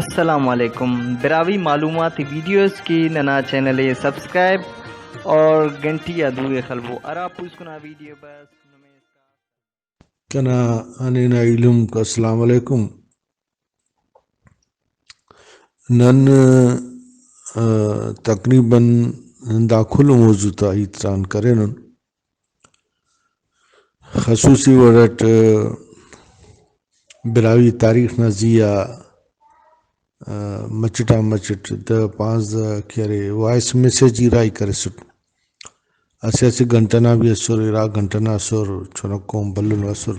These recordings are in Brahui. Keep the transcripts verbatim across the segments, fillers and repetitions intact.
السلام علیکم۔ براہوئی معلوماتی ویڈیوز کہ ننا چینل ءِ سبسکرائب اور گھنٹی آ دو ءِ خلبو۔ ہرا پوسکنا ویڈیو بس نمے اسکان۔ کنا ہنینا ایلم السلام علیکم۔ نن، آ، تقریباً دا کل موضوع تا ہیت تران کرینن۔ خصوصی وڑ اٹ براہوئی تاریخ نا زی آ، آ، مچٹ آن مچٹ دہ پانزدہ کہ ارے وائس میسج ای راہی کرسٹ۔ اسہ اسہ گھنٹہ نا بھی اسر، ارا گھنٹہ نا اسر، چنکو آن بھلن اسر۔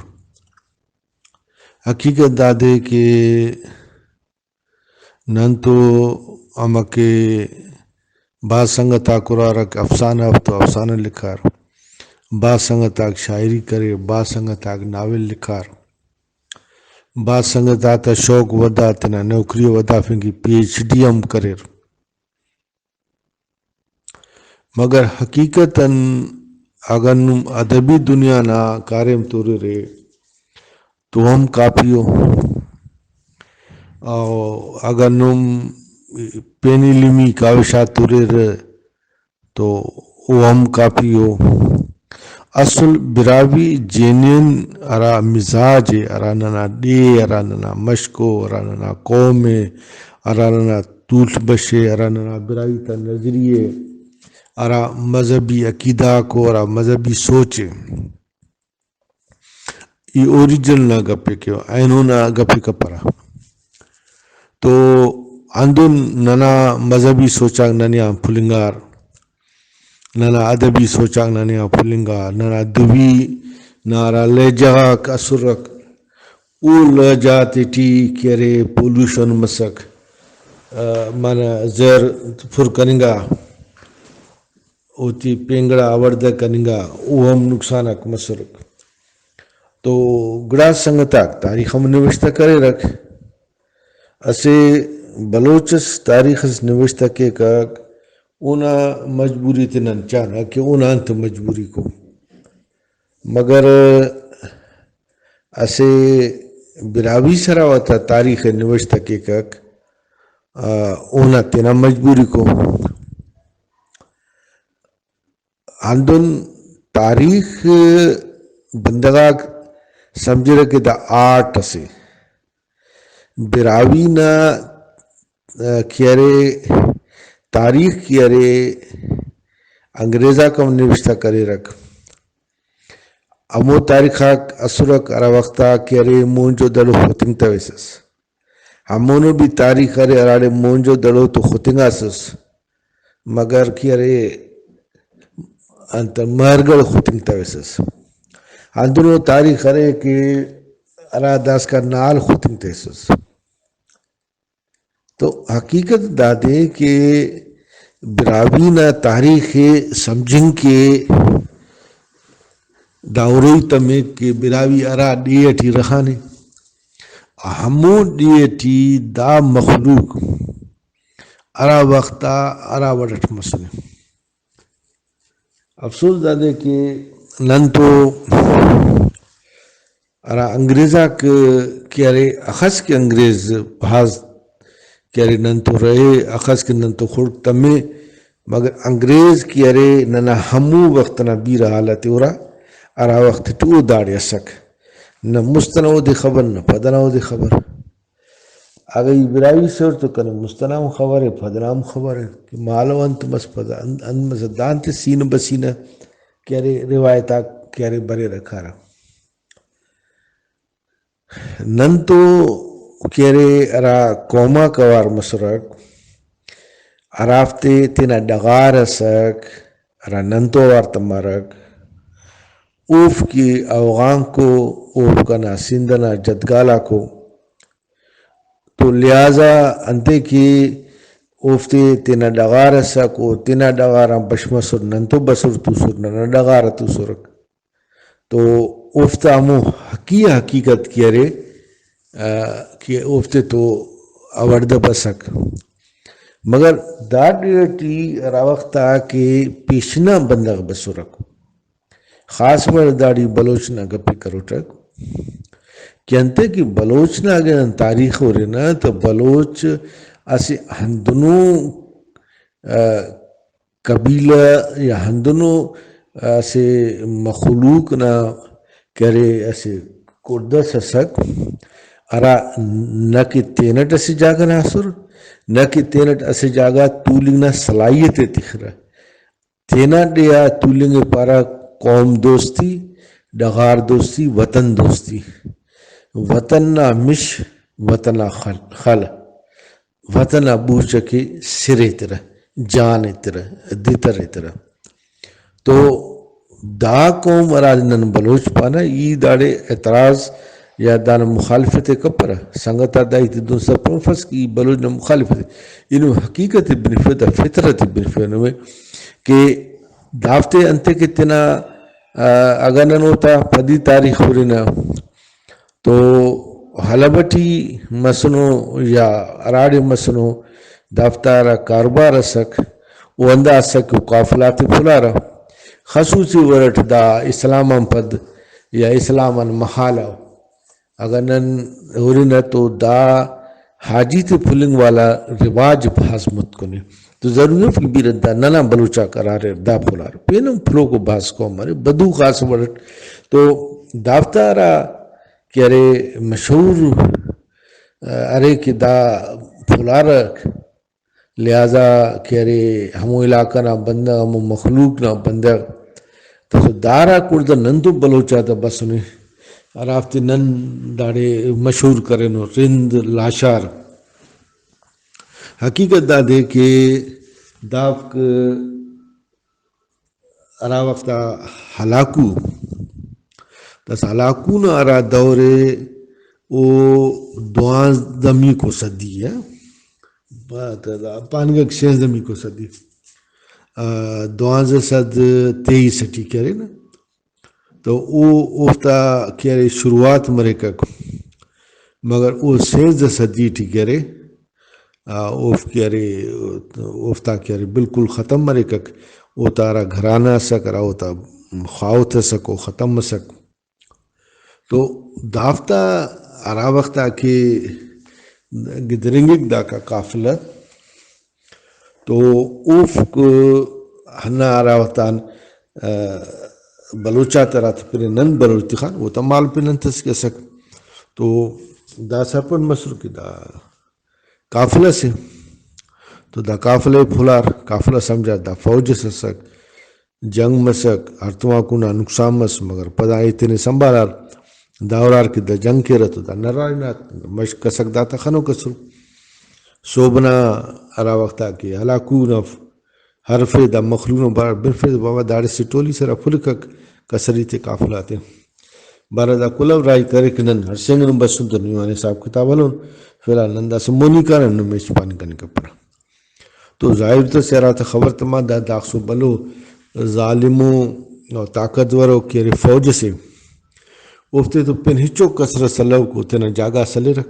حقیقت دادے کہ نن تو امکہ بھاز سنگت آک ہرارک افسانہ اف تو افسانہ لکھار، بھاز سنگت آک شاعری کریر، بھاز سنگت آک ناول لکھار، بھاز سنگت آتا شوق ودار، تینا نوکری ءِ ودافنگ کہ پی ایچ ڈی ہم کریر۔ مگر حقیقتاً اگر نم ادبی دنیا نا کاریم توررے تو ہم کافی ءُ، او اگر نم پین ایلمی کاوشات توررے تو او ہم کافی ءُ۔ اسل براہوئی جینئن ہرا مزاج ءِ، ہرا ننا ڈیہہ ءِ، ہرا ننا مشک ءِ، ہرا ننا قوم ءِ، ہرا ننا تول بش ءِ، ہرا ننا براہوئی تا نظریہ ءِ، ہرا مذہبی عقیدہ آک ءُ، ہرا مذہبی سوچ ءِ، ای اوریجن نا گپ ءِ کیوہ، اینو نا گپ ءِ کپرہ۔ تو ہندن ننا مذہبی سوچ آک ننے آن پھلنگار، ننا ادبی سوچ آک ننے آن پھلنگار، ننا دبی نا ہرا لہجہ غاک اسرک، او لہجہ غاتے ٹی کہ ارے پولوشن مسک، آ، معنی زہر پر کننگا، اوٹی پین گڑا آوڑدہ کننگا، او ہم نقصان آک مسرک۔ تو گڑاس سنگت آک تاریخ ہم نوشتہ کریرک۔ اسہ بلوچ اس تاریخ اس نوشتہ کیکک، اونا مجبوری تے نن چانہ کہ اونا انت مجبوریک ءُ۔ مگر اسہ براہوئی سراوت آ تاریخ ءِ نوشتہ کیکک، آ، اونا تینا مجبوریک ءُ۔ ہندن تاریخ بندغ آک سمجھرہ کہ دا آرٹ اسے۔ براہوئی نا، آ، کہ ارے، تاریخ کہ ارے، انگریز آک ہم نوشتہ کریرک۔ ہمو تاریخ آک اسرک ہرا وخت آ کہ ارے موہنجو دڑو ختنگ تویسس۔ ہمونو بھی تاریخ ارے ہراڑے موہنجو دڑو تو ختنگاسس، مگر کہ ارے انت مہرگڑھ ختنگ تویسس۔ ہندنو تاریخ ارے کہ ہرا داسکان نال ختنگ تیسس۔ تو حقیقت دادے کہ براہوئی نا تاریخ ءِ سمجھنگ کہ دا ہروئی تمک کہ براہوئی ہرا ڈیہہ ٹی رخانے، ہمو ڈیہہ ٹی دا مخلوق ہرا وخت آ ہرا وڑ اٹ مسنے۔ افسوس دادے کہ نن تو ہرا انگریز آک کہ ارے، اخس کہ انگریز بھاز کہ ارے نن تو رہے، اخس کہ نن تو خڑک تمے، مگر انگریز کہ ارے ننا ہمو وخت نا بیرہ حالت ءِ ہرا، ہرا وخت ٹی او داڑے اسک۔ نہ مست ئنا اودے خبر، نہ پد ئنا اودے خبر۔ اگہ ای براہوئی سے اٹ تو کنے مست ئنا ہم خبر ءِ، پد ئنا ہم خبر ءِ کہ مالو انت مس، پد انت، انت مس، دانتے سینہ بسینہ کہ ارے روایت آک کہ ارے بریرہ کارہ۔ نن تو کہ ارے ہرا قوم آک اوار مسرک، ہرافتے تینا ڈغار ئسک، ہرا نن تو اوار تمارک، اوفک اوغانکو، اوفک کنا سندھ ئنا جدگال آکو۔ تو لہٰذا انتئے کہ اوفتے تینا ڈغار ئسک، او تینا ڈغار آن بش مسر، نن تو بسر توسر، ننا ڈغار آ توسرک۔ تو اوفتا ہمو حقی آ حقیقت کہ ارے، آ، کہ اوفتے تو اوڑدہ بسک۔ مگر دا ڈیہہ ٹی ہرا وخت آ کہ پیشن آن بندغ بسرک، خاص وڑ داڑی بلوچ نا گپ ءِ کروٹک، کہ انتئے کہ بلوچ نا اگہ نن تاریخ ہُرنہ تو بلوچ اسہ ہندنو، آ، قبیلہ یا ہندنو اسہ مخلوق نا کہ ارے اسہ کڑدہ اس ئسک، ہرا نہ کہ تینٹ اسہ جاگہ نا ئسر، نہ کہ تینٹ اسہ جاگہ تولنگ نا صلاحیت ءِ تخرہ۔ تینا ڈیہہ آ تولنگ ءِ پارہ قوم دوستی، ڈغار دوستی، وطن دوستی۔ وطن نا مش، وطن آ خل، خل۔ وطن آ بوچ ئکہ سر ایترہ، جان ایترہ، دتر ایترہ۔ تو دا قوم ہرادے نن بلوچ پانہ، ای داڑے اعتراض یا دانا مخالفت ءِ کپرہ۔ سنگت آک دا ہیت ءِ دن سرپند مفس کہ ای بلوچ نا مخالفت ءِ۔ اینو حقیقت ءِ بنفے، دا فطرت ءِ بنفے نمے کہ دافتے انتئے کہ تینا، آ، اگہ نن اوتا پدی تاریخ ہُرنہ، تو حلب ٹی مسنو یا ہراڑے مسنو، دافتا ہرا کاروبار ئسک، او ہندا ئسک کہ او قافلہ غاتے پھلارہ۔ خصوصی وڑ ئٹ دا اسلام آن پد یا اسلام آن مہالو اگہ نن ہُرنہ تو دا حاجی تے پھلنگ والا رواج بھاز متکن ءِ۔ تو ضروری اف کہ بیرہ دا ننا بلوچ آک ہراریر دا پھلار۔ پین ہم پھلوکو بھاز قوم ارے، بدو خاص وڑ ئٹ۔ تو دافتا ہرا کہ ارے مشہور ارے کہ دا پھلارک، لہذا کہ ارے ہمو علاقہ نا بندغ، ہمو مخلوق نا بندغ، تو دارا کڑدہ نن تو بلوچ آتا بسنے، ہرافتے نن داڑے مشہور کرینو، رند، لاشار۔ حقیقت دادے کہ دافک ہرا وخت آ ہلاکو، داسہ ہلاکو نا ہرا دور ءِ، او دوانزدہ میکو صدی ءِ، پا-، پاننگک سیزدہ میکو صدی، آ، دوانزدہ سد تیئیس ٹی کہ ارے نا، تو او اوفتا کہ ارے شروعات مریکک، مگر او سیزدہ صدی ٹی کہ ارے، آ، اوفک کہ ارے، اوفتا کہ ارے بالکل ختم مریکک۔ اوتا ہرا گھرانہ ئسک، ہرا اوتا خاہوت ئسک، او ختم مسک۔ تو دافتا ہرا وخت آ کہ گدرینگک داکا قافلہ، تو اوفک ہندا ہرا وخت آن، آ، بلوچ آتے ہراتم پن نن بلوچ تخان، اوتا مال پن انت ئس کہ ئسک۔ تو دا سرپند مسر کہ دا قافلہ سے، تو دا قافلہ ءِ پھلار، قافلہ سمجھا دا فوج اس ئسک، جنگ مسک، ہڑتوماکو نا نقصان مس، مگر پدا ای تینے سنبھالار، دا ہرار کہ دا جنگ کیرہ تو دا نرارینات، مش کسک داتا خنوک ئسر۔ سہب ئنا ہرا وخت آ کہ ہلاکو نا ہرفے، دا مخلوق نا بارٹ بنفے، بابا داڑے سے ٹولی سرا پھلکک کسری تے قافلہ تے۔ بارہ دا کلہو راہی کرے کہ نن ہڑسینگنن بسن تو نی اونا حساب کتاب ہلون، فی الحال نن داسہ مونی کانن، نمے ہچ پاننگ کننگ کپرہ۔ تو ظاہر تس ہراتا خبر تما دا داخسو بھلو ظالمو و طاقتورو کہ ارے فوج ئسے، اوفتے تو پین ہچو کسر اس الوک، او تینا جاگہ اس ہلیرک۔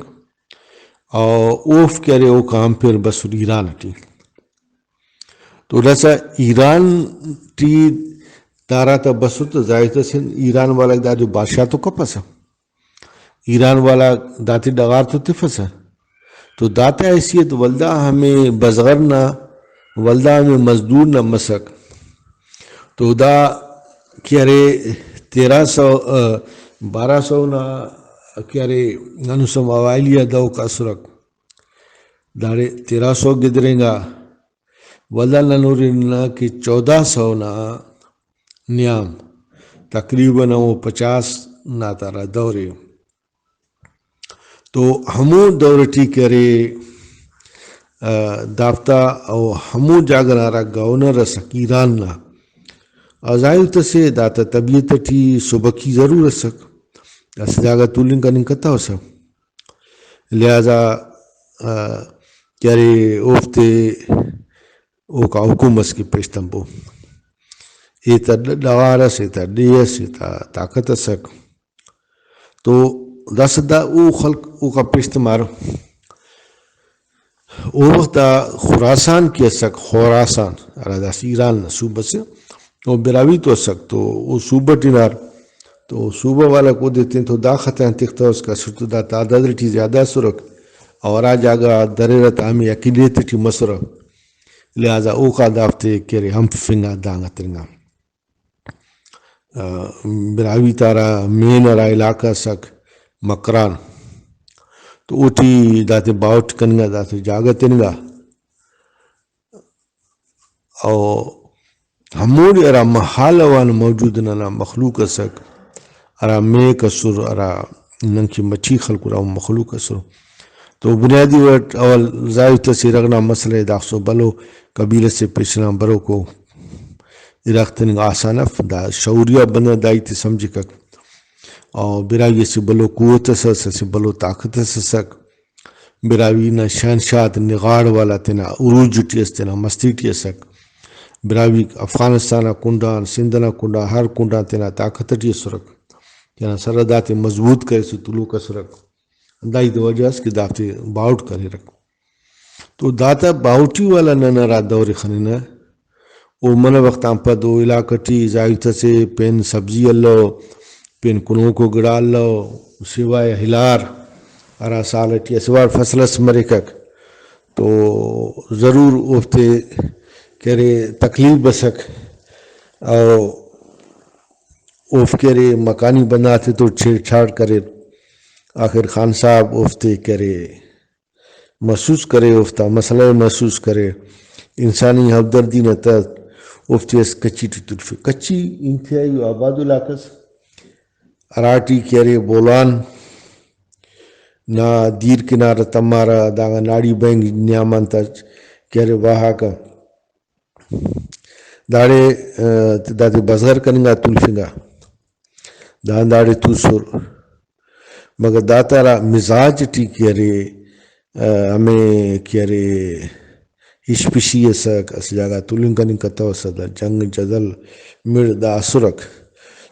او اوفک ارے اوکان پین بسر ایران ٹی۔ تو داسہ ایران ٹی داراتا بسر تو ظاہر تس ایران والا دا جو بادشاہ تو کپسہ۔ ایران والا داتے ڈغار تو تفسہ۔ تو داتا حیثیت ولدا ہمے بزغر نا، ولدا ہمے مزدور نا مسک۔ تو دا کہ ارے تیرہ سو، آ، بارہ سو نا کہ ارے ہندن سم اوائلی آ دہوک اسرک۔ داڑے تیرہ سو گدرینگا، ولدا نن ہرنہ کہ چودہ سو نا نیام، تقریباً ہمو پچاس نا تا ہرا دور ءِ۔ تو ہمو دور ٹی کہ ارے، آ، دافتا او ہمو جاگہ نا ہرا گورنر ئسک ایران نا، آ ظاہر تسے داتا طبیعت ٹی سبکی ضرور ئسک، اسہ جاگہ تولنگ کننگ کتوسہ۔ لہذا، آ، کہ ارے اوفتے اوکا حکم ئس کہ پیش تمپو۔ ایتا ڈ-، ڈغار ئس، ایتا ڈیہہ ئس، ایتا طاقت ئسک۔ تو داسہ دا او خلق اوکا پیش تمارہ۔ او وخت آ خراسان کہ ئسک، خوراسان، ہرا داسہ ایران نا صوبہ سے، او براہوئی تو ئسک، تو او صوبہ ٹی ہنار تو صوبہ والاک اودے تینتو دا خطا آن تختوس کہ اسٹ تو دا تعداد ٹی زیادہ ئسرک، او ہرا جاگہ غا دریرہ تا ہمے اقلیت ٹی مسرہ، لہذا اوخا دافتے کہ ارے ہنپفنگا دانگ تننگا۔ آ، براہوئی تا ہرا مین ہرا علاقہ ئسک مکران، تو اوٹی داتے باہوٹ کننگا، داتے جاگہ تننگا۔ او ہموڑے ہرا محالو آن موجود ننا مخلوق ئسک، ہرا میک ئسر، ہرا ننکہ مچھی خلکرہ، ہمو مخلوق ئسر۔ تو بنیادی وڑ اٹ اول زاہیوت ئسے ارغ نا مسئلہ ءِ داخسو بھلو قبیلہ سے پیشن آن بروکو ارغ تننگ آسان اف۔ دا شعوریہ بندغ دا ہیت ءِ سمجھکک۔ او براہوئی اسہ بھلو قوت ئس ئس، اسہ بھلو طاقت ئس ئسک۔ براہوئی نا شہنشاہ تے نغاڑ والا تینا عروج ٹی ئس، تینا مستی ٹی ئسک۔ براہوئی افغانستان نا کنڈان، سندھ نا کنڈان، ہر کنڈان تینا طاقت ٹی ئسرک۔ تینا سرحداتے مضبوط کریسو تولوک ئسرک۔ ہنداہی وجہ ئس کہ دافتے باہوٹ کریرک۔ تو داتا باہوٹی والا نن ہرا دور ءِ خننہ، او منہ وخت آن پد او علاقہ ٹی زاہیوت ئسے پین سبزی الو، پین کنوکو گڑا الو، سوائے ہلار ہرا سال ٹی اسہ وار فصل ئس مریکک، تو ضرور اوفتے کہ ارے تکلیف بسک، او اوفک کہ ارے مکانی بندغ آتے تو چھیڑ چھاڑ کریر۔ آخر خان صاحب اوفتے کہ ارے محسوس کرے، اوفتا مسئلہ ءِ محسوس کرے، انسانی ہمدردی نا تحت اوفتے اسہ کچی ٹی تلفے۔ کچی انتہائی آبادو علاقہ ئس، ہراٹی کہ ارے بولان نا دیر کنارہ تمارہ، دانگان ناڑی بینک نیامان تا کہ ارے واہاکہ۔ داڑے، آ، دادے بزغر کننگا تولفنگا، دان داڑے توسر۔ مگر داتا ہرا مزاج ٹی کہ ارے، آ، ہمے کہ ارے ہش پشی ئسک، اسہ جاگہ تولنگ کننگ کتوسہ، دا جنگ جدل مڑ دا اسرک۔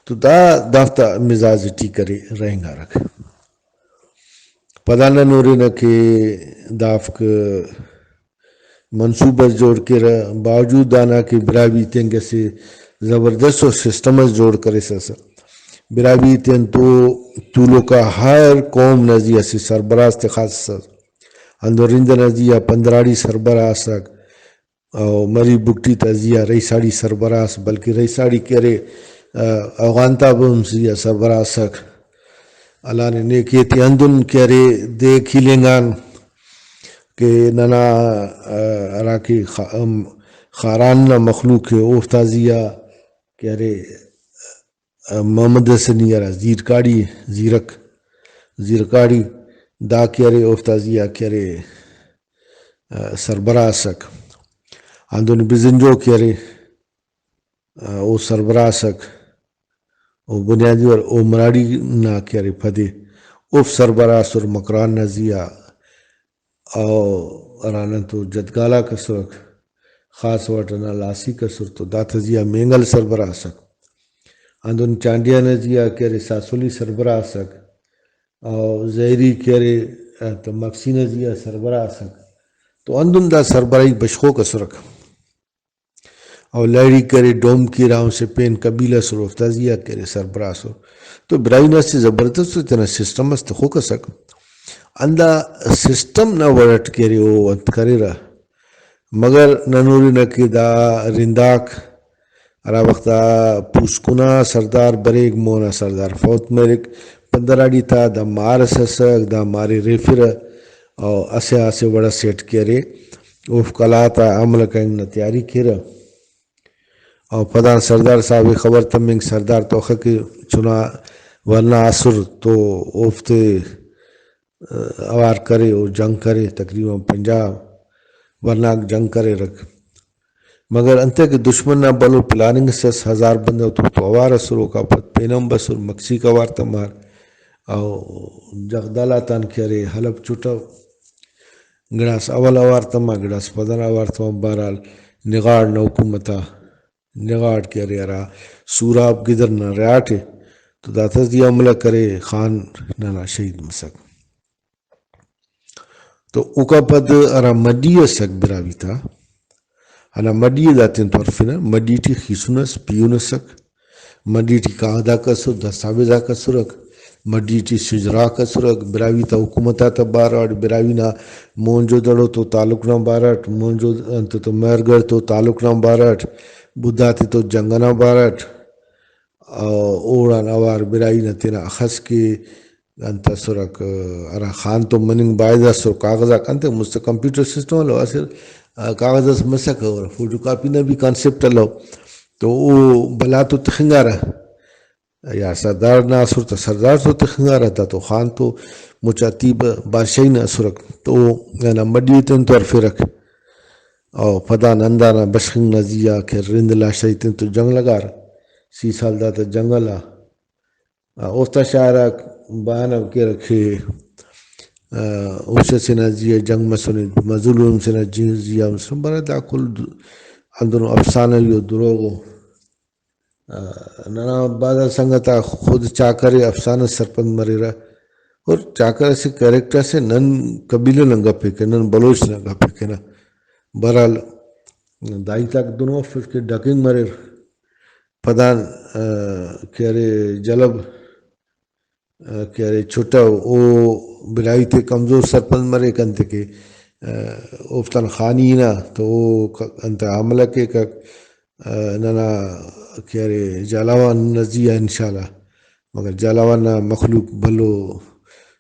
تو دا دافتا مزاج ٹی کرے رہینگارک۔ پدا نن ہُرنہ کہ دافک منصوبہ اس جوڑ کیرہ، باوجود دانا کہ براہوئی تینکہ اسہ زبردست ءُ سسٹم اس جوڑ کریسہ۔ براہوئی تینتو تولوکا ہر قوم نا زی آ اسہ سربراہ اس تخاسس۔ ہندن رند ئنا زی آ پندراڑی سربراہ ئسک، او مری بگٹی تا زی آ رئیساڑی سربراہ ئس، بلکہ رئیساڑی کہ ارے، آ، اوغان تا ہم زی آ سربراہ ئسک۔ اللہ نے نیکی تے ہندن کہ ارے دے کھیلینگان کہ ننا، آ، ہراکہ خا-، ام، خاران نا مخلوق ءِ اوفتا زی آ کہ ارے، آ، محمد حسنی ہرا زیرکاڑی، زیرک، زیرکاڑی دا کہ ارے اوفتا زی آ کہ ارے، آ، سربراہ ئسک۔ ہندن بزنجو کہ ارے، آ، او سربراہ ئسک، او بنیادی وڑ او مراڑی نا کہ ارے پدے اوفک سربراہ ئسر مکران نا زی آ، او ہرا نن تو جدگال آک ئسرک، خاص وڑ ئنا لاسیک ئسر تو داتا زی آ مینگل سربراہ ئسک۔ ہندن چانڈیہ نا زی آ کہ ارے ساسولی سربراہ ئسک، او زہری کہ ارے، آ، تو مگسی نا زی آ سربراہ ئسک۔ تو ہندن دا سربراہی بشخوک ئسرک۔ او لہڑی کرے، ڈومکی راہم سے پین قبیلہ ئسر، اوفتا زی آ کرے سربراہ ئسر۔ تو براہوئی نا اسہ زبردست تینا سسٹم اس تخوک ئسک۔ ہندا سسٹم نا وڑ اٹ کہ ارے او انت کریرہ۔ مگر نن ہُرنہ کہ دا رنداک ہرا وخت آ پوسکن آ سردار بریک، مون آ سردار فوت مریک، پندراڑی تا دا مار ئس ئسک، دا مار ءِ ریفرہ۔ او اسہ اسہ وڑ ئسے اٹ کہ ارے اوفک قلات آ حملہ کننگ نا تیاری کیرہ۔ او پدان سردار صاحب ءِ خبر تمنگ، سردار توخہ کہ چنا ورنا ئسر تو اوفتے، آ، اوار کرے، او جنگ کرے، تقریباً پنجاہ ورناک جنگ کریرک۔ مگر انتئے کہ دشمن نا بھلو پلاننگ اس ئس، ہزار بندغ تو، تو اوار ئسر، اوکا پد پین ہم بسر، مکسیک اوار تمار، او جغدال آتان کہ ارے حلب چٹو، گڑاس اول اوار تما، گڑاس پدنا اوار تما، بہرحال نغاڑ نا حکومت آ، نغاڑ کہ ارے ہرا سوراب گدر نا ریاٹ ءِ، تو داتا زی حملہ کرے، خان ننا شہید مسک۔ تو اوکا پد ہرا مڈی ئسک براہوئی تا، ہندا مڈی ءِ دا تینتو ہرفنہ، مڈی ٹی خیسن ئس، پیہن ئسک، مڈی ٹی کاغذاک اسر، دستاویزاک اسرک، مڈی ٹی شجراک اسرک، براہوئی تا حکومت آتا بارٹ، براہوئی نا مونجو دڑو تو تعلق نا بارٹ، مونجو انت تو مہرگڑھ تو تعلق نا بارٹ، بدھا تے تو جنگ ئنا بارٹ، آ، اوڑان اوار براہوئی نا تینا اخس کہ انت اسرک، ہرا خان تو مننگ بایدہ اسر، کاغذاک انتئے مست کمپیوٹر سسٹم الو، اسہ، آ، کاغذ اس مسکہ اور فوٹو کاپی نا بھی کانسیپٹ الو، تو او بھلا تو تخنگارہ، یا سردار نا اسر تو سردار تو تخنگارہ، دا تو خان تو مچا تیبہ بادشاہی نا اسرک، تو او ننا مڈی تن تو ہرفرک۔ او پدا نندانا بشخنگ نا زی آ کہ رند لاشاہی تن تو جنگ لگار، سی سال داتا جنگل آ۔ آ، اوفتا شاعر آک بیان ہم کیرہ کہ، آ، ہوش اسے نا زی آ جنگ مسنے، مظلوم سے نا جی-، زی آ مسنے، برا دا کل د-، ہندنو افسانہ ای و دروغ ءُ۔ آ، ننا بعض آ سنگت آ خود چاکر افسانہ سرپند مریرہ، اور چاکر اسہ کریکٹر اسے، نن قبیلہ نا گپ ءِ کینہ، نن بلوچ نا گپ ءِ کینہ۔ بہرحال دا ہیت آک دنو افس کہ ڈکنگ مریر۔ پدان، آ، کہ ارے جلب، آ، کہ ارے چھٹہ، او براہوئی تے کمزور سرپند مریک، انتئے کہ، آ، اوفتان خانی نا تو او ک-، انت حملہ کیکک، آ، ننا کہ ارے جھالاوان نا زی آ انشاءاللہ، مگر جھالاوان نا مخلوق بھلو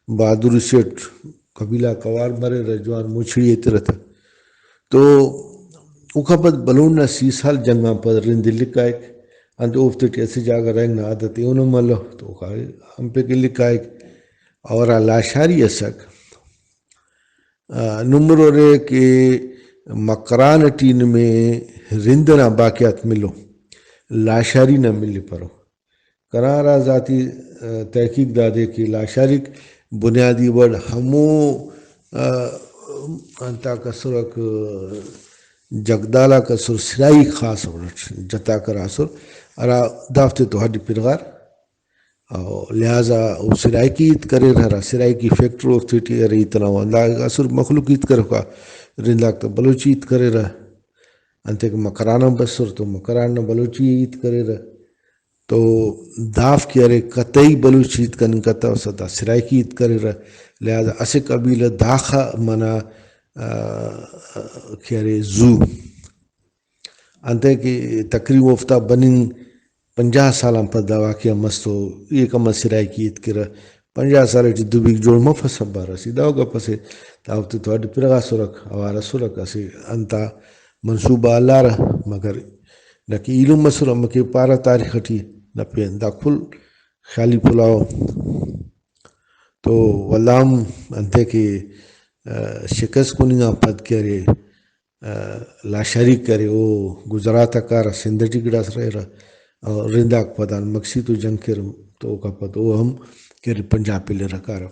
بہادری سے اٹ قبیلہ آک اوار مریرہ، جوان مچھڑی ایترہ تہ۔ تو اوکان پد بلوچ نا سی سال جنگ آن پد رند الیکائک، انت اوفتے ٹی اسہ جاگہ رہینگ نا عادت ایہن ہم الو، تو اوکا ہم پین الیکائک۔ اور آ لاشاری ئسک، آ، نمر ارے کہ مکران ٹی نمے رند ئنا باقیات ملو، لاشاری نا ملپرو۔ کنا ہرا ذاتی، آ، تحقیق دادے کہ لاشاریک بنیادی وڑ ہمو، آ، انتاک اسرک، جگدال آک اسر، سرائیک خاص وڑ اٹ جتا کرا اسر، ہرا دافتے تو ہڈ پرغار، او لہذا او سرائیکی ہیت کریر، ہرا سرائیکی فیکٹر اوفتے ٹی ارے ہیت ئنا وندا اسر، مخلوق ہیت کروکا رنداک تو بلوچی ہیت کریرہ، انتئے کہ مکران آن بسر تو مکران نا بلوچی ہیت کریرہ۔ تو دافک کہ ارے قطعی بلوچی ہیت کننگ کتوسہ، دا سرائیکی ہیت کریرہ، لہذا اسہ قبیلہ داخہ منہ، آ، کہ ارے زو۔ انتئے کہ تقریباً اوفتا بننگ پنجاہ سال آن پد دا واقعہ مس تو ای کم از سرائیکی ہیت کیرہ۔ پنجاہ سال ٹی دبیک جوڑ مفسہ بارہ اسہ دا گپ اسے، دا اوفتے تو اڈ پرغاسرک، اوار اسرک، اسہ انتا منصوبہ ہلارہ، مگر نہ کہ ایلم مسر، امر کہ پارہ تاریخ ٹی، نہ پین دا کل خیالی پلاؤ۔ تو ولدا ہم انتئے کہ، آ، شکست کننگ آن پد کہ ارے، آ، لاشاری کرے، او گجرات آ کارہ، سندھ ٹی گڑاس رہیرہ، اور رنداک پدان مگسی تو جنگ کیر، تو اوکا پد او ہم کہ ارے پنجاب پلیرہ کارہ۔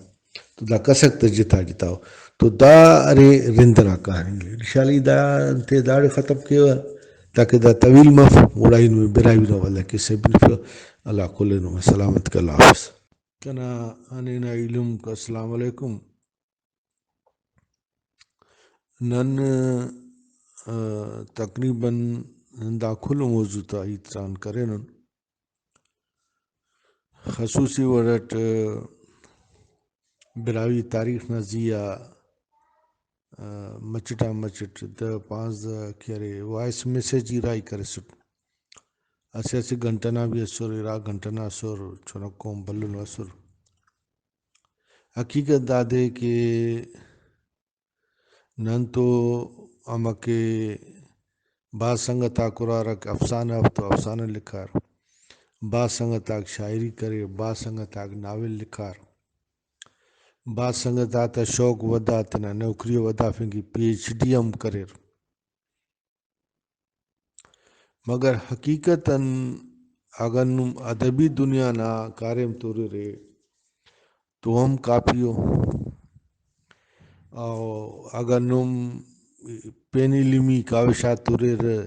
تو دا کسک تا جتا جتا ءُ۔ تو دا ارے رند ئنا کہانی۔ انشاءاللہ ای دا انتے داڑے ختم کیوہ تاکہ دا طویل مف، گڑا ای نمے براہوئی نا ولدا کسہ بنفیو۔ اللہ کل ئے نمے سلامت کے، اللہ حافظ۔ کنا ہنینہ ایلمک، السلام علیکم۔ نن، آ، تقریباً دا کل موضوع تا ہیت آن کرینن۔ خصوصی وڑ اٹ براہوئی تاریخ نا زی آ، آ، مچٹ آن مچٹ دہ پانزدہ کہ ارے وائس میسج ای راہی کرسٹ۔ اسہ اسہ گھنٹہ نا بھی اسر، ارا گھنٹہ نا اسر، چنکو ہم بھلن اسر۔ حقیقت دادے کہ نن تو امکہ بھاز سنگت آک ہرارک افسانہ اف تو افسانہ لکھار، بھاز سنگت آک شاعری کریر، بھاز سنگت آک ناول لکھار، بھاز سنگت آتا شوق ودھا تینا نوکری ءِ ودھافنگ کہ پی ایچ ڈی ہم کریر۔ مگر حقیقتاً اگہ نم ادبی دنیا نا کاریم توررے تو ہم کافی ءُ، او اگہ نم پین علمی کاوشات توررہ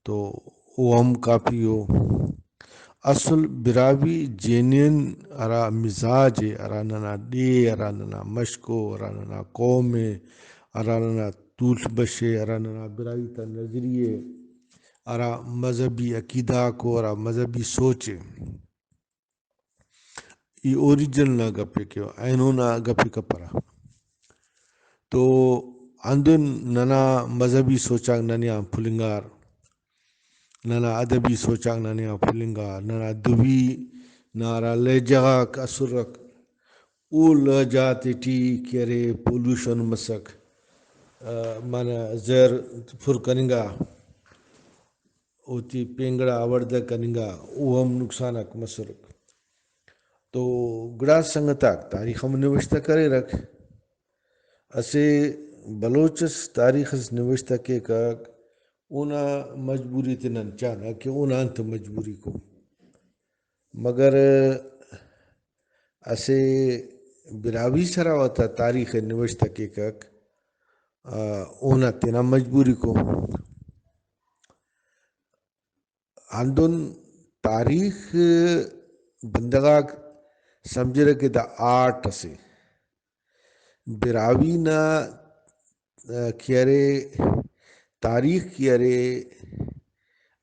تو او ہم کافی ءُ۔ اصل براہوئی جینئن ہرا مزاج ءِ، ہرا ننا ڈیہہ ءِ، ہرا ننا مشک ءِ، ہرا ننا قوم ءِ، ہرا ننا تول بش ءِ، ہرا ننا براہوئی تا نظریہ ءِ، ہرا مذہبی عقیدہ آک و ہرا مذہبی سوچ ءِ۔ ای اوریجن نا گپ ءِ کیوہ، اینو نا گپ ءِ کپرہ۔ تو ہندن ننا مذہبی سوچ آک ننے آن پھلنگار، ننا ادبی سوچ آک ننے آن پھلنگار، ننا دبی نا ہرا لہجہ غاک اسرک، او لہجہ غاتے ٹی کہ ارے پولوشن مسک، آ، منہ زہر پر کننگا۔ اوتے پینگڑا اوڑدہ کننگا، او ہم نقصان آک مسرک۔ تو گڑاس سنگتاک، تاریخ ہم نوشتہ کریرک۔ اسہ بلوچ اس تاریخ اس نوشتہ کیکک، اونا مجبوری تے نن چانہ کہ اونا انت مجبوریکو۔ مگر اسہ براہوئی سراوتا تاریخ ءِ نوشتہ کیکک، آ، اونا تینا مجبوریکو۔ ہندن تاریخ بندغ آک سمجھرہ کہ دا آرٹ اسے۔ براہوئی نا، آ، کہ ارے، تاریخ کہ ارے،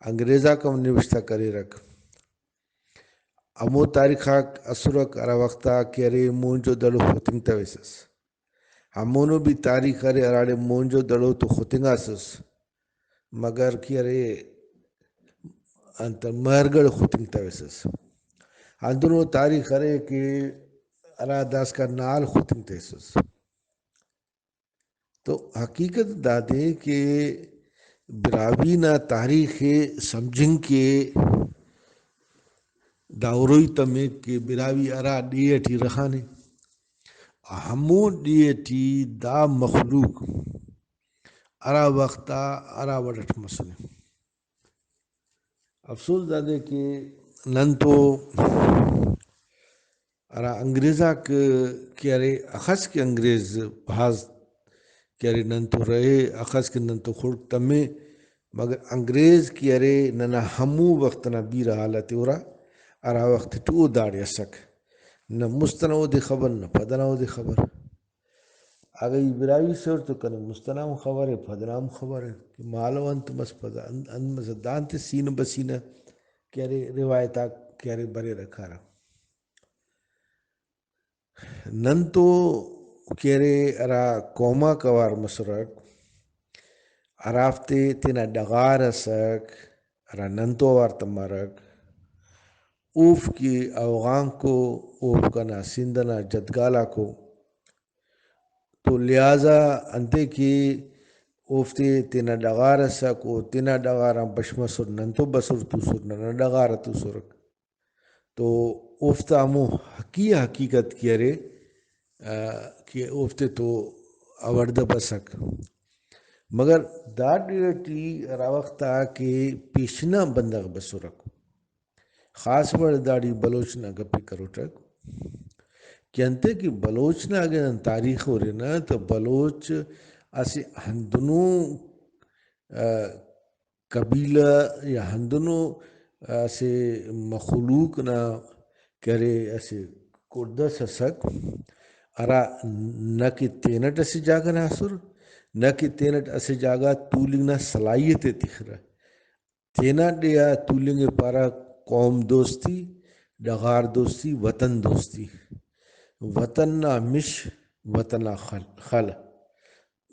انگریز آک ہم نوشتہ کریرک۔ ہمو تاریخ آک اسرک ہرا وخت آ کہ ارے موہنجو دڑو ختنگتویسس۔ ہمونو بھی تاریخ ارے ہراڑے موہنجو دڑو تو ختنگاسس، مگر کہ ارے انت مہرگڑھ ختنگتویسس۔ ہندنو تاریخ ارے کہ ہرا داسکان نال ختنگتیسس۔ تو حقیقت دادے کہ براہوئی نا تاریخ ءِ سمجھنگ کہ دا ہروئی تمک کہ براہوئی ہرا ڈیہہ ٹی رخانے، ہمو ڈیہہ ٹی دا مخلوق ہرا وخت آ ہرا وڑ اٹ مسنے۔ افسوس دادے کہ نن تو ہرا انگریز آک کہ ارے، اخس کہ انگریز بھاز کہ ارے نن تو رہے، اخس کہ نن تو خڑک تمے، مگر انگریز کہ ارے ننا ہمو وخت نا بیرہ حالت ءِ ہرا، ہرا وخت ٹی او داڑے اسک۔ نہ مست ئنا اودے خبر، نہ پد ئنا اودے خبر۔ اگہ ای براہوئی سے اٹ تو کنے مست ئنا ہم خبر ءِ، پد ئنا ہم خبر ءِ کہ مالو انت مس، پد انت، انت مس، دانتے سینہ بہ سینہ کہ ارے روایت آک کہ ارے بریرہ کارہ۔ نن تو کہ ارے ہرا قوم آک اوار مسرک، ہرافتے تینا ڈغار ئسک، ہرا نن تو اوار تمارک، اوفک کہ اوغانکو، اوفک کنا سندھ ئنا جدگالاکو، تو لہٰذا انتئے کہ اوفتے تینا ڈغار ئسک، او تینا ڈغار آن بش مسر، نن تو بسر توسر، ننا ڈغار آ توسرک۔ تو اوفتا ہمو حقی آ حقیقت کہ ارے، آ، کہ اوفتے تو اوڑدہ بسک۔ مگر دا ڈیہہ ٹی ہرا وخت آ کہ پیشن آ بندغ بسرک، خاص وڑ داڑے بلوچ نا گپ ءِ کروٹک کہ انتئے کہ بلوچ نا اگہ نن تاریخ ہُرنہ تو بلوچ اسہ ہندنو، آ، قبیلہ یا ہندنو اسہ مخلوق نا کہ ارے اسہ کڑدہ ئس ئسک، ہرا نہ کہ تینٹ اسہ جاگہ نا ئسر، نہ کہ تینٹ اسہ جاگہ تولنگ نا صلاحیت ءِ تخرہ۔ تینا ڈیہہ آ تولنگ ءِ پارہ قوم دوستی، ڈغار دوستی، وطن دوستی۔ وطن نا مش، وطن آ خل، خل۔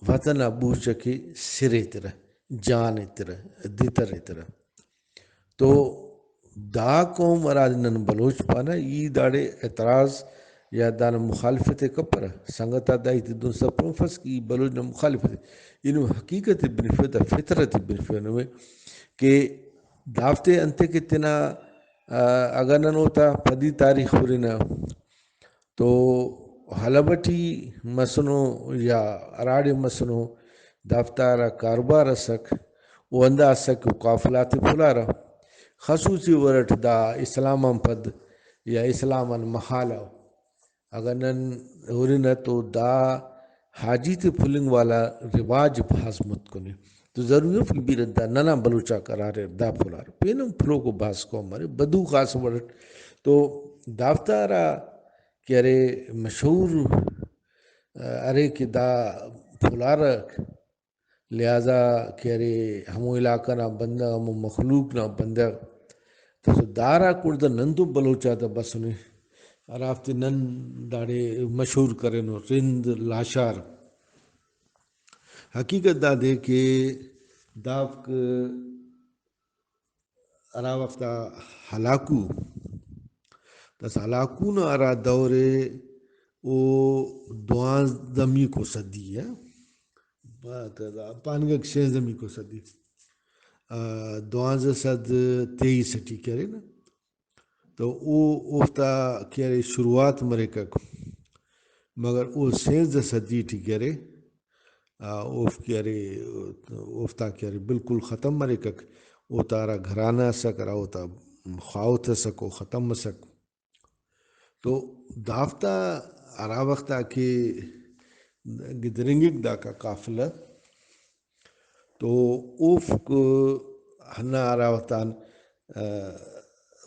وطن آ بوچ ئکہ سر ایترہ، جان ایترہ، دتر ایترہ۔ تو دا قوم ہرادے نن بلوچ پانہ، ای داڑے اعتراض یا دانا مخالفت ءِ کپرہ۔ سنگت آک دا ہیتے دن سرپند مفس کہ ای بلوچ نا مخالفت ءِ، اینو حقیقت ءِ بنفے، دا فطرت ءِ بنفے نمے کہ دافتے انتئے کہ تینا، آ، اگہ نن اوتا پدی تاریخ ہُرنہ تو حلب ٹی مسنو یا ہراڑے مسنو، دافتا ہرا کاروبار ئسک، او ہندا ئسک کہ او قافلہ غاتے پھلارہ۔ خصوصی وڑ ئٹ دا اسلام آن پد یا اسلام آن مہالو اگہ نن ہُرنہ تو دا حاجی تے پھلنگ والا رواج بھاز متکن ءِ۔ تو ضروری اف کہ بیرہ دا ننا بلوچ آک ہراریر دا پھلارہ۔ پین ہم پھلوکو بھاز قوم ارے، بدو خاص وڑ ئٹ۔ تو دافتا ہرا کہ ارے مشہور، آ، ارے کہ دا پھلارہ لہٰذا کہ ارے ہمو علاقہ نا بندغ، ہمو مخلوق نا بندغ، تو دارا کڑد نن تو بلوچ آتا بسنے، ہرافتے نن داڑے مشہور کرینو، رند لاشار۔ حقیقت دادے کہ دافک ہرا وخت آ ہلاکو، داسہ ہلاکو نا ہرا دور ءِ، او دوانزدہ میکو صدی ءِ، پاننگک سیزدہ میکو صدی، آ، دوانزدہ سد تیئیس ٹی کہ ارے نا، تو او اوفتا کہ ارے شروعات مریکک، مگر او سیزدہ صدی ٹی کہ ارے، آ، اوفک کہ ارے، اوفتا کہ ارے بالکل ختم مریکک۔ اوتا ہرا گھرانہ ئسک، ہرا اوتا خاہوت ئسک، او ختم مسک۔ تو دافتا ہرا وخت آ کہ گدرینگک داکا قافلہ، تو اوفک ہندا ہرا وخت آن، آ،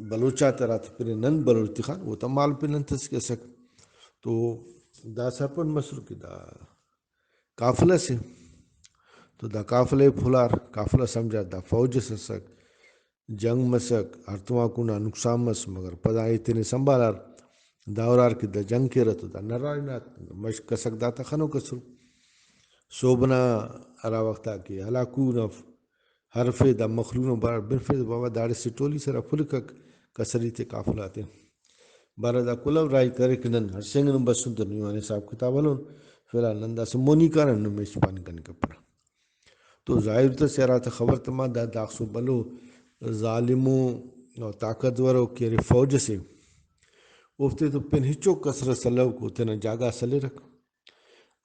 بلوچ آتے ہراتم پن نن بلوچ تخان، اوتا مال پن انت ئس کہ ئسک۔ تو دا سرپند مسر کہ دا قافلہ سے۔ تو دا قافلہ ءِ پھلار، قافلہ سمجھار دا فوج اس ئسک، جنگ مسک، ہڑتوما کنڈا نقصان مس، مگر پدا ای تینے سنبھالار۔ دا ہرار کہ دا جنگ کیرہ تو دا نرارینات، مش-، کسک داتا خنوک ئسر۔ سہب ئنا ہرا وخت آ کہ ہلاکو نا ہرفے، دا مخلوق نا بارٹ بنفے، بابا داڑے سے ٹولی سرا پھلکک کسری تے قافلہ تے۔ بارہ دا کلہو راہی کریک نن ہڑسینگنن بسن تو نی اونا حساب کتاب ہلون۔ فی الحال نن داسہ مونی کارہ، نمے ہچ پاننگ کننگ کپرہ۔ تو ظاہر تس ہراتا خبر تما دا داخسو بھلو ظالمو و طاقتورو کہ ارے فوج ئسے، اوفتے تو پین ہچو کسر ئس الوکو، تینا جاگہ ئس ہلیرک۔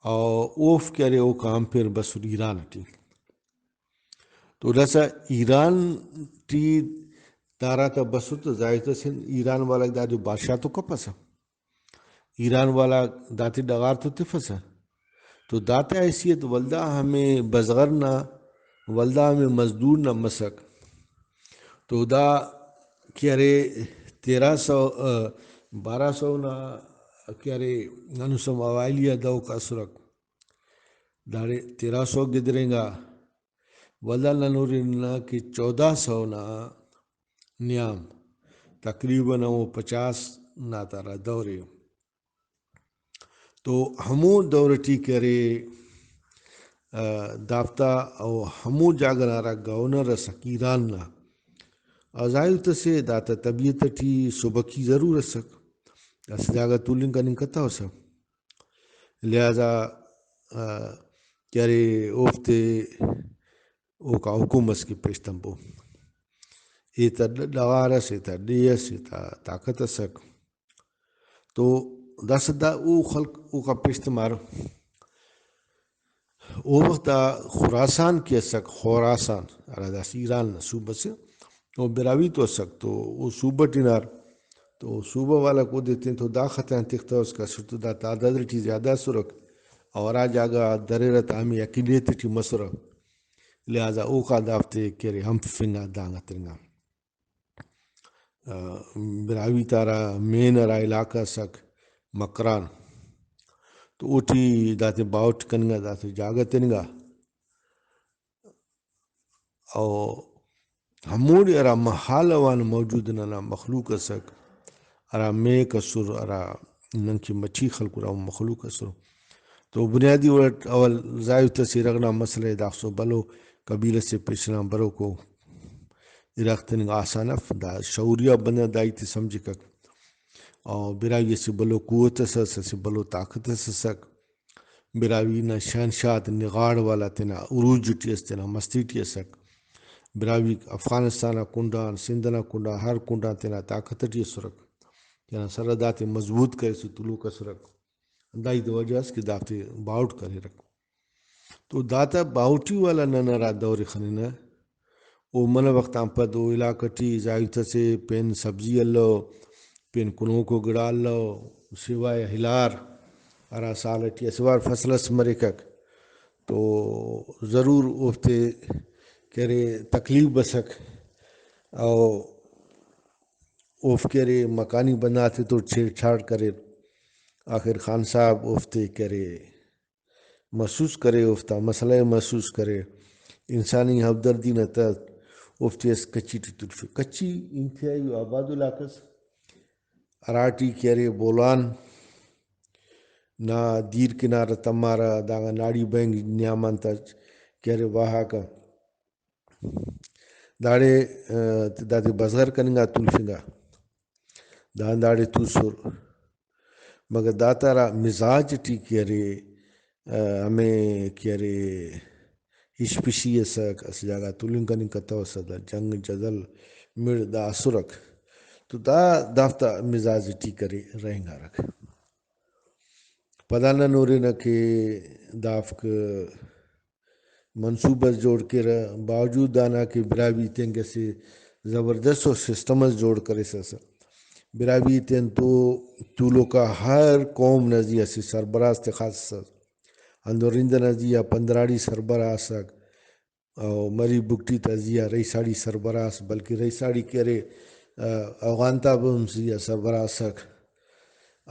او اوفک کہ ارے اوکان پیر بسر ایران ٹی۔ تو داسہ ایران ٹی داراتا بسر تو ظاہر تس ایران والا دادے بادشاہ تو کپسہ۔ ایران والا داتے ڈغار تو تفسہ۔ تو داتا حیثیت ولدا ہمے بزغر نا، ولدا ہمے مزدور نا مسک۔ تو دا کہ ارے تیرہ سو، آ، بارہ سو نا کہ ارے ہندن اوائلی آ دہوکا اسرک۔ داڑے تیرہ سو گدرینگا، ولدا نن ہرنہ کہ چودہ سو نا نیام، تقریباً ہمو پچاس نا تا ہرا دور ءِ۔ تو ہمو دور ٹی کہ ارے، آ، دافتا او ہمو جاگہ نا ہرا گورنر ئسک ایران نا، آ ظاہر تسے داتا طبیعت ٹی سبکی ضرور ئسک، اسہ جاگہ تولنگ کننگ کتوسہ۔ لہذا، آ، کہ ارے اوفتے اوکا حکم ئس کہ پیش تمپو۔ ایتا ڈ-، ڈغار ئس، ایتا ڈیہہ ئس، ایتا طاقت ئسک۔ تو داسہ دا او خلق اوکا پیش تمارہ۔ او وخت آ خراسان کہ ئسک، خوراسان، ہرا داسہ ایران نا صوبہ سے، او براہوئی تو ئسک، تو او صوبہ ٹی ہنار، تو صوبہ والاک اودے تین تو دا خطران تختوس کہ اسٹ تو دا تعداد ٹی زیادہ ئسرک، او ہرا جاگہ آ دریرہ تا ہمے اقلیت ٹی مسرہ، لہذا اوکا دافتے کہ ارے ہنپفنگا دانگ آ تننگا۔ آ، براہوئی تا ہرا مین ہرا علاقہ ئسک مکران، تو اوٹی داتے باہوٹ کننگا، داتے جاگہ تننگا۔ او ہموڑے ہرا محالہ غان موجود ننا مخلوق ئسک، ہرا میک ئسر، ہرا ننکہ مچھی خلکرہ، ہمو مخلوق ئسر۔ تو بنیادی وڑ اٹ اول ظاہر تس ایرغ نا مسئلہ ءِ، داخسو بھلو قبیلہ سے پیشن آن بروکو ایرغ تننگ آسان اف۔ دا شعوریہ بندغ دا ہیت ءِ سمجھکک۔ او براہوئی اسہ بھلو قوت اس ئس، اسہ بھلو طاقت اس ئسک۔ براہوئی نا شہنشاہ تے نغاڑ والا تینا عروج ٹی ئس، تینا مستی ٹی ئسک۔ براہوئی افغانستان نا کنڈان، سندھ نا کنڈان، ہر کنڈان تینا طاقت ٹی ئسرک۔ تینا سرحد آتے مضبوط کریسہ تولوک ئسرک۔ ہندا ہیت وجہ ئس کہ دافتے باہوٹ کریرک۔ تو داتا باہوٹی والا نن ہرا دور ئے خننہ، او منہ وخت آن پد او علاقہ ٹی ظاہر تسے پین سبزی الو، پین کنوکو گڑا الو، سوائے ہلار ہرا سال ٹی اسہ وار فصل ئس مریکک تو ضرور اوفتے کہ ارے تکلیف بسک، او اوفک کہ ارے مکانی بندغ آتے تو چھیڑ چھاڑ کریر۔ آخر خان صاحب اوفتے کہ ارے محسوس کرے، اوفتا مسئلہ ءِ محسوس کرے، انسانی ہمدردی نا تحت اوفتے اسہ کچی ٹی تلفے۔ کچی انتہائی آباد علاقہ ئس، ہراٹی کہ ارے بولان نا دیر کنارہ تمارہ، داغا ناڑی بینک نیامان تا کہ ارے واہاکہ۔ داڑے، آ، دادے بزغر کننگا تولفنگا۔ دا ہنداڑے توسر۔ مگر داتا ہرا مزاج ٹی کہ ارے، آ، ہمے کہ ارے ہش پشی ئسک، اسہ جاگہ تولنگ کننگ کتوسہ، دا جنگ جدل مڑ دا اسرک۔ تو دا دافتا مزاج ٹی کرے رہینگارک۔ پدا نن ہُرنہ کہ دافک منصوبہ اس جوڑ کیرہ، باوجود دانا کہ براہوئی تینکہ اسہ زبردست ءُ سسٹم اس جوڑ کریسہ۔ براہوئی تینتو تولوکا ہر قوم نا زی اسہ سربراہ اس تخاسہ۔ ہندن رند ئنا زی آ پندراڑی سربراہ ئسک، او مری بگٹی تا زی آ رئیساڑی سربراہ ئس، بلکہ رئیساڑی کہ ارے، آ، اوغان تا ہم زی آ سربراہ ئسک۔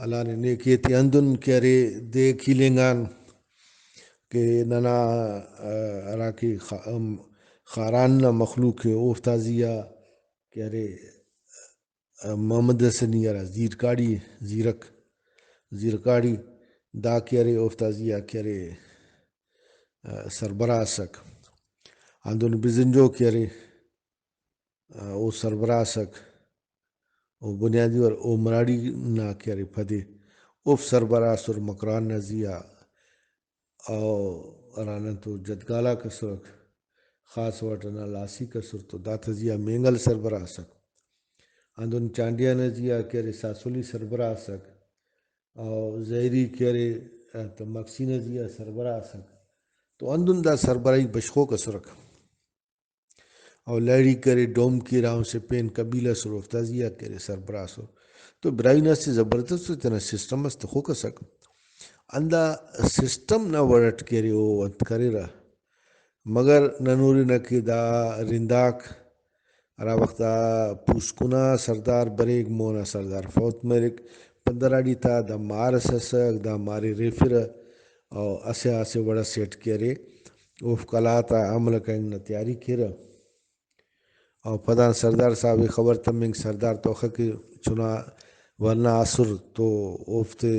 اللہ نے نیکی تے ہندن کہ ارے دے کھیلینگان کہ ننا، آ، ہراکہ خا-، ام، خاران نا مخلوق ءِ، اوفتا زی آ کہ ارے، آ، محمد حسنی ہرا زیرکاڑی، زیرک، زیرکاڑی دا کہ ارے، اوفتا زی آ کہ ارے، آ، سربراہ ئسک۔ ہندن بزنجو کہ ارے، آ، او سربراہ ئسک۔ او بنیادی وار او مراڑی نا کہ ارے پدے اوفک سربراہ ئسر مکران نا زی آ، او ہرا نن تو جدگال آک ئسرک، خاص وڑ ئنا لاسیک ئسر تو داتا زی آ مینگل سربراہ ئسک۔ ہندن چانڈیہ نا زی آ کہ ارے ساسولی سربراہ ئسک، او زہری کہ ارے، آ، تو مگسی نا زی آ سربراہ ئسک۔ تو ہندن دا سربراہی بشخوک ئسرک۔ او لہڑی کرے، ڈومکی راہوں سے پین قبیلہ ئسر، اوفتا زی آ کہ ارے سربراہ ئسر۔ تو براہوئی نا اسہ زبردست تینا سسٹم اس تخوک ئسک۔ ہندا سسٹم نا وڑ اٹ کہ ارے او انت کریرہ۔ مگر نن ہُرنہ کہ دا رنداک ہرا وخت آ پوسکن آ سردار بریک، مون آ سردار فوت مریک، پندراڑی تا دا مار ئس ئسک، دا مار ءِ ریفرہ، او اسہ اسہ وڑ ئسے اٹ کہ ارے، اوفک قلات آ حملہ کننگ نا تیاری کیرہ۔ او پدان سردار صاحب ءِ خبر تمنگ، سردار توخہ کہ چنا ورنا ئسر تو اوفتے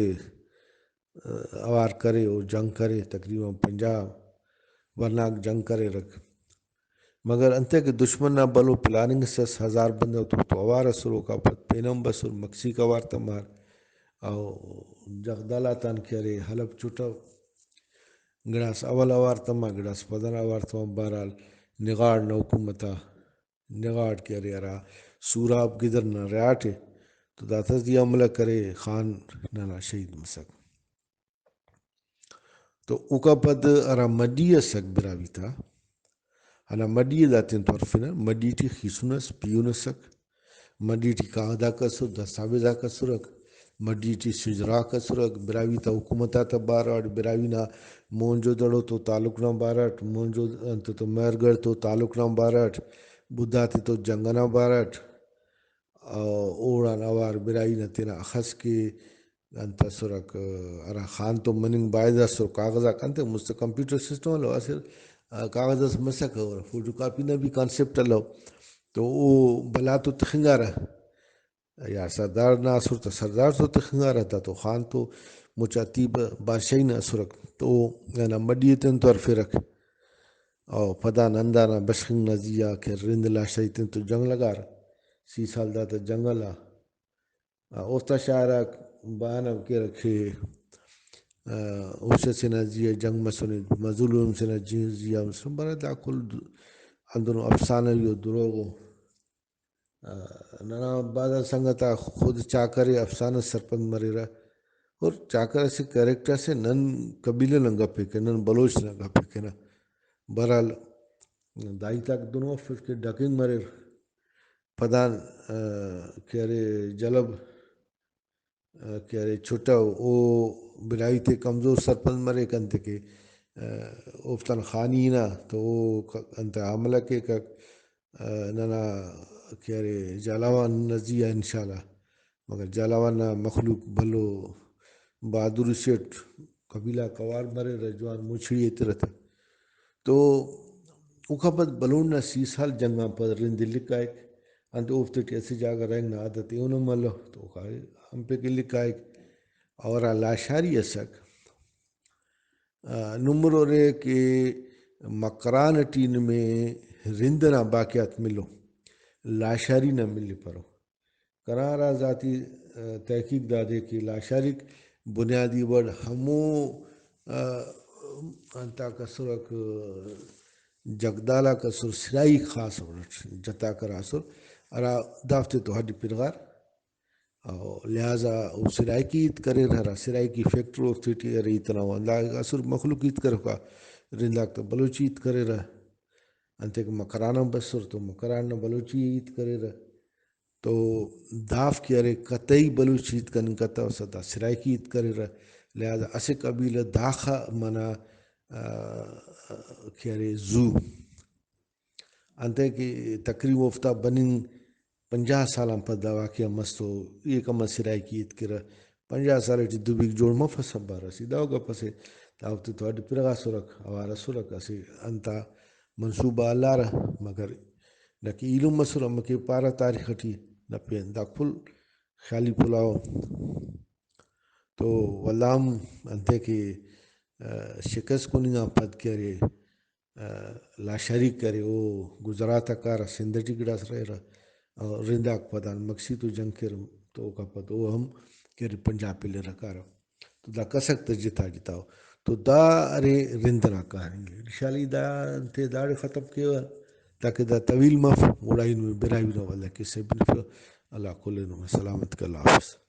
اوار کرے، او جنگ کرے، تقریباً پنجاہ ورناک جنگ کریرک۔ مگر انتئے کہ دشمن نا بھلو پلاننگ اس ئس، ہزار بندغ تو، تو اوار ئسر، اوکا پد پین ہم بسر، مکسیک اوار تمار، او جغدال آتان کہ ارے حلب چٹو، گڑاس اول اوار تما، گڑاس پدن اوار تما، بہرحال نغاڑ نا حکومت آ نغاڑ کہ ارے ہرا سوراب گدر نا ریاٹ ءِ، تو داتا زی حملہ کرے، خان ننا شہید مسک۔ تو اوکا پد ہرا مڈی ئسک براہوئی تا، ہندا مڈی ءِ دا تینتو ہرفنہ، مڈی ٹی خیسن ئس، پیہن ئسک، مڈی ٹی کاغذاک ئسر، دستاویزاک ئسرک، مڈی ٹی شجراک ئسرک، براہوئی تا حکومت آتا باراٹ، براہوئی نا مونجو دڑو تو تعلق نا باراٹ، مونجو انت تو مہر گڑھ تو تعلق نا باراٹ، بدھا تے تو جنگ ئنا باراٹ، او اوڑان اوار براہوئی نا تینا اخس کہ انت ئسرک، ہرا خان تو مننگ بایدہ ئسر، کاغذاک انت مست کمپیوٹر سسٹم الو، اسہ کاغذ اس مسکہ، اور فوٹو کاپی نا بھی کانسیپٹ الو، تو او بھلا تو تخنگارہ۔ یا سردار نا ئسر تہ سردار تو تخنگارہ، دا تو خان تو مچا تیبہ بادشاہی نا ئسرک، تو ننا مڈی ئے تینتو ہرفیرک۔ او پدان ہندانا بشخنگ نا زی آ کہ رند لاشائی تینتو جنگ لگار، سی سال داتا جنگل آ۔ آ، اوفتا شاعر آک بیان ہم کیرہ کہ، آ، ہوش ئسے نا زی آ جنگ مسنے، مظلوم سے نا جی-، زی آ مسنے، بارہ دا کل د-، ہندنو افسانہ ءُ دروغ ءُ۔ آ، ننا بعض آ سنگت آک خود چاکر ءِ افسانہ اس سرپند مریرہ، اور چاکر اسہ کریکٹر اسے، نن قبیلہ نا گپ ءِ کینہ، نن بلوچ نا گپ ءِ کینہ۔ بہرحال دا ہیت آک دنو افس کہ ڈکنگ مریر۔ پدان، آ، کہ ارے جلب، آ، کہ ارے چھٹہ او براہوئی تے کمزور سرپند مریک انت کہ، آ، اوفتان خانی نا تو او ک-، انت حملہ کیکک۔ آ، ننا کہ ارے جھالاوان نا زی آ انشاءاللہ، مگر جھالاوان نا مخلوق بھلو بہادری سے اٹ قبیلہ آک اوار مریرہ، جوان موچڑی ایترہ تہ۔ تو اوکان پد بلوچ نا سی سال جنگ آن پد رند الکائک، انت اوفتے ٹی اسہ جاگہ رہینگ نا عادت ایہن ہم ملو، تو اوکا ہم پک الکائک۔ اور ہرا لاشاری ئسک، آ، نمر ارے کہ مکران ٹی نمے رند ئنا باقیات ملو، لاشاری نا ملپرو۔ کنا ہرا ذاتی، آ، تحقیق دادے کہ لاشاریک بنیادی وڑ ہمو، آ، انتاک اسرک، جگدال آک اسر، سرائیک خاص وڑ اٹ جتا کرا اسر، ہرا دافتے تو ہڈ پرغار۔ او لہذا او سرائیکی ہیت کریر، ہرا سرائیکی فیکٹر اوفتے ٹی ارے ہیت ئنا وندا اسر، مخلوق ہیت کروکا رنداک تہ بلوچی ہیت کریرہ۔ انتئے کہ مکران آن بسر تو مکران نا بلوچی ہیت کریرہ۔ تو دافک ارے قطعی بلوچی ہیت کننگ کتوسہ، دا سرائیکی ہیت کریرہ۔ لہذا اسہ قبیلہ داخہ منہ، آ، کہ ارے زو۔ انتئے کہ تقریباً اوفتا بننگ پنجاہ سال آن پد دا واقعہ مس تو ای کما سرائیکی ہیت کیرہ۔ پنجاہ سال ٹی دو بیک جوڑ مفسہ بارہ، اسہ دا گپ اسے، دا اوفتے تو اڈ پرغاسرک، اوار اسرک، اسہ انتا منصوبہ ہلارہ، مگر نہ کہ ایلم مسر، امر کہ پارہ تاریخ ٹی، نہ پین دا کل خیالی پلاؤ۔ تو ولدا ہم انتئے کہ، آ، شکست کننگ آن پد کہ ارے، آ، لاشاری کرے، او گجرات آ کارہ، سندھ ٹی گڑاس رہیرہ، اور رنداک پدان مگسی تو جنگ کیرہ، تو اوکا پد او ہم کہ ارے پنجاب پلیرہ کارہ۔ تو دا کسک تہ جتا جتا ء۔ تو دا ارے رند ئنا کہانی ء۔ رشالی دا انتے داڑے ختم کیوہ تاکہ دا طویل مف، گڑا ای نمے براہوئی نا ولدا کسہ بنفہ۔ اللہ کل ئے نمے سلامت کے، اللہ حافظ۔